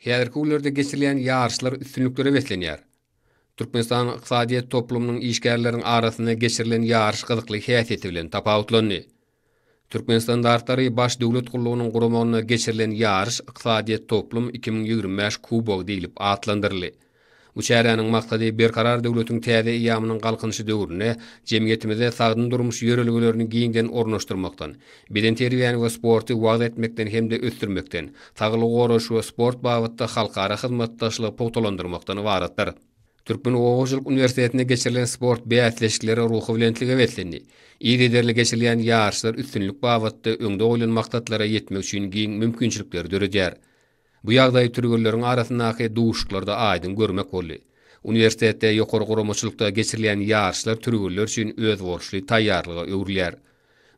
Häzirki günlerde geçirilýän ýaryşlar üstünliklere beslenýär. Türkmenistanyň ykdysadyýet toplumynyň işgärleriniň arasynda geçirilen ýaryş gyzykly häsiýeti bilen tapawutlandy. Türkmenstandartlary Baş döwlet gullugynyň guramagynda geçirilen ýaryş Ykdysadyýet toplum 2025 kubogy diýlip atlandyryldy. Bu çäräniň maksady Berkarar döwletiň täze eýýamynyň Galkynyşy döwründe jemgyýetimizde sagdyn durmuş ýörelgelerini giňden ornaşdyrmakdan, bedenterbiýäni we sporty wagyz etmekden hem-de ösdürmekden, saglygy goraýyş we sport babatda halkara hyzmatdaşlygy pugtalandyrmakdan ybaratdyr. Türkmen oba hojalyk uniwersitetinde geçirilen sport bäsleşikleri ruhubelentlige beslendi. Yzygiderli geçirilýän ýaryşlar üstünlik babatda öňde goýlan maksatlara ýetmek üçin giň mümkinçilikleri döredýär. Bu ýagdaýy türgenleriň arasyndaky duşuşyklarda aýdyň görmek boldy. Uniwersitetde ýokary guramaçylykda geçirilýän ýaryşlar türgenler üçin özboluşly taýýarlyga öwrülýär.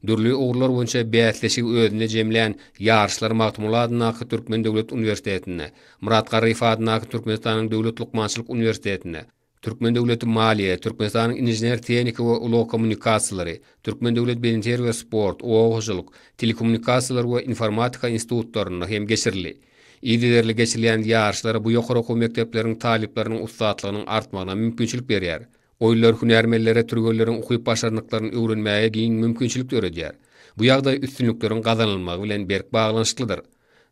Dürli ugurlar boýunça bäsleşigi özünde jemlän ýaryşlar Magtymguly adyndaky Türkmen döwlet uniwersitetinde, Myrat Garryýew adyndaky Türkmenistanyň Döwlet lukmançylyk uniwersitetinde, Türkmen döwleti maliýe, Türkmenistanyň inžener-tehniki we ulag kommunikasiýalary, Türkmen döwlet bedenterbiýe we sport, oba hojalyk, telekommunikasiýalar we informatika institutlarynda hem geçirildi. Yzygiderli geçirilýän ýaryşlar bu ýokary okuw mekdepleriň talyplarynyň ussatlygynyň artmagyna mümkinçilik berýär. Oýunlar hünärmenlere türgenleriň ukyp-başarnyklaryny öwrenmäge giň mümkinçilik döredýär. Bu ýagdaý üstünlikleriň gazanylmagy bilen berk baglanyşyklydyr.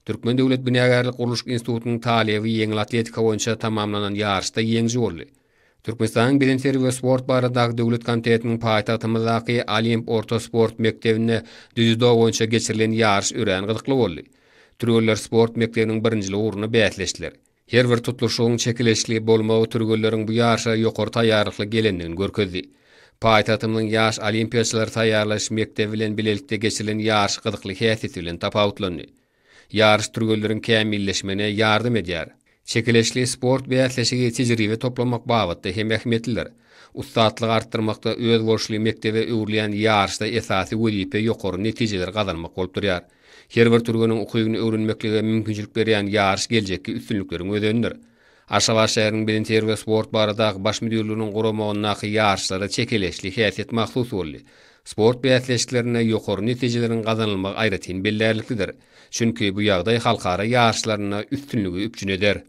Türkmen döwlet binagärlik-gurluşyk institutynyň talyby ýeňil atletika boýunça tamamlanan ýaryşda ýeňiji boldy. Türkmenistanyň Bedenterbiýe we sport baradaky döwlet komitetiniň paýtagtymyzdaky Olimp orta sport mekdebinde dzýudo boýunça geçirilen ýaryş örän gyzykly boldy. Türgenler sport mekdebiniň birinjiligi ugrunda bäsleşdiler. Her bir tutluşygyň çekeleşikli bolmagy türgenleriň bu ýaryşa ýokary taýýarlykly gelendigini görkezdi. Paýtagtymyzyň ýaş olimpiýaçylary taýýarlaýyş mekdebi bilen bilelikde geçirilen ýaryş gyzykly häsiýeti bilen tapawutlandy. Ýaryş türgenleriň kämilleşmegine ýardam edýär. Çekeleşikli sport bäsleşigi tejribe toplamak babatda hem ähmiýetlidir. Ussatlygy artdyrmakda özboluşly mekdebe öwrülýän ýaryşda esasy wezipe ýokary netijeleri gazanmak bolup durýar. Her bir türgeniň ukybyny öwrenmeklige mümkinçilik berýän ýaryş geljekki üstünlikleriň özenidir. Aşgabat şäheriniň Bedenterbiýe we sport baradaky Baş müdirliginiň guramagyndaky ýaryşlara çekeleşli häsiýet mahsus boldy. Sport bäsleşiklerinde ýokary netijeleriň gazanylmagy aýratyn bellärliklidir. Çünki bu ýagdaý halkara ýaryşlarynda üstünligi üpjün eder.